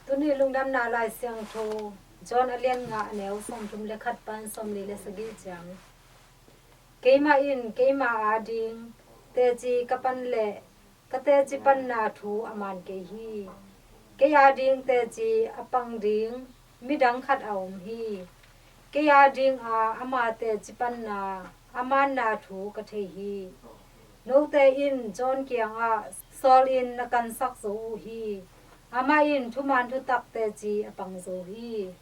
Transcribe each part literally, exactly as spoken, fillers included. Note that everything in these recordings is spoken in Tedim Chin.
Tuni Lungdamna Lai Siangtho, John a lian nga, a neu sawmthum le khat pan sawmli le sagih ciang. Keimah in keima ading teci ka pan le ka teci panna thu a man kei hi. Kei ading teci a pang ding midang khat a om hi. Kei adinga ama teci panna a manna thu ka thei hi. Note in John kiangah sawlin na kansak zo uh hi. Amah in thuman thutak teci a pang zo hi.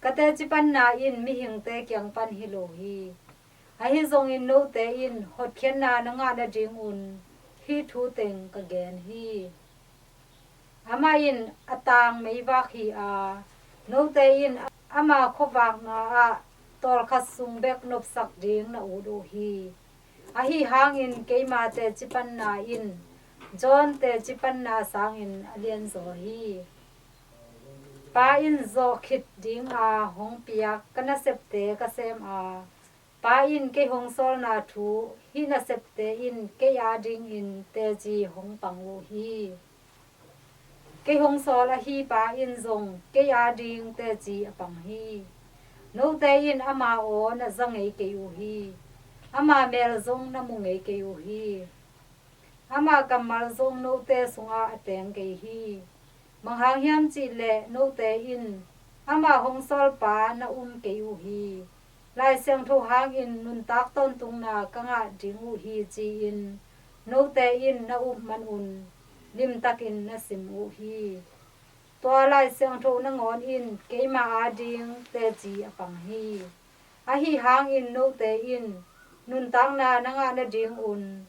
Ka teci panna in mihingte kiang pan hi lo hi. Ahi zongin note in hotkhiatna na ngah nadingun hih thu teng ka gen hi. Amah in a tang meivak hi a, note in ama khuavakna ah tawlkhat sung bek nopsak ding na ut uh hi. Ahi hangin keima teci panna in John teci panna sangin a lianzaw hi. Pa in zawh khit dinga hong piak ka nasepte ka sem a, Pa in kei hong sawlna thu hih nasepte in kei adingin teci hong pang uh hi. Kei hong sawl ahi Pa in zong kei ading teci a pang hi. Note in ama aw na za ngei kei uh hi. Ama mel zong na mu ngei kei uh hi. Ama kammal zong note sungah a teng kei hi. Bang hang hiam cih leh note in ama hong sawlpa na um kei uh hi. Lai Siangtho hangin nuntak tawntungna ka ngah ding uh hi ci-in note in na up manun limtakin na sim uh hi. Tua Lai Siangtho nangawn in keima ading teci a pang hi. Ahi hangin note in nuntakna na ngah nadingun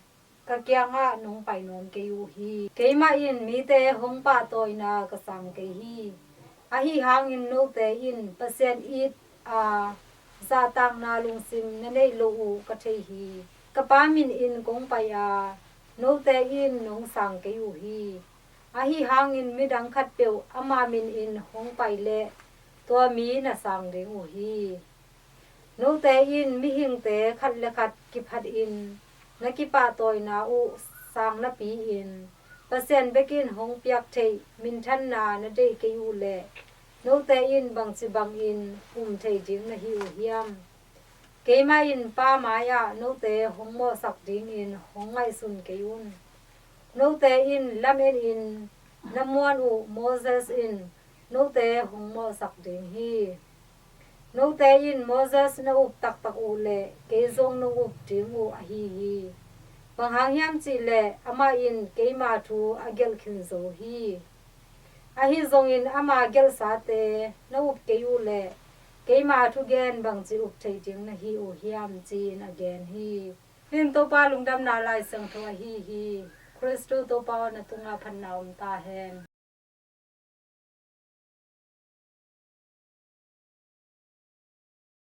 ka kiangah nong pai nuam kei uh hi. Keimah in mite hong pahtawina ka sang kei hi. Ahi hangin note in Pasian it a zahtakna lungsim na neih loh uh ka thei hi. Ka Pa min in kong pai a, note in nong sang kei uh hi. Ahi hangin midang khatpeuh ama min in hong pai leh tua mi na sang ding uh hi. Note in mihingte khat le khat kiphatin na kipahtawina uh sang napi-in Pasian bekin hong piak theih minthanna na deih kei uh leh note in bangci bangin um thei ding na hi uh hiam? Keimah in Pa mai-ah note hong mawhsak dingin hong ngaihsun kei un. Note in lamenin na muan uh Moses in note hong mawhsak ding hi. Note in Moses na up taktak uh leh kei zong nong up ding uh ahi hi. Bang hang hiam cih leh amah in keima thu a gelh khin zo hi. Ahi zongin ama gelhsate na up kei uh leh keima thugen bangci up theih ding na hi uh hiam ci-in a gen hi. Hih in Topa Lungdamna Lai Siangtho ahi hi. Khristu Topa aw, na tungah phatna om ta hen.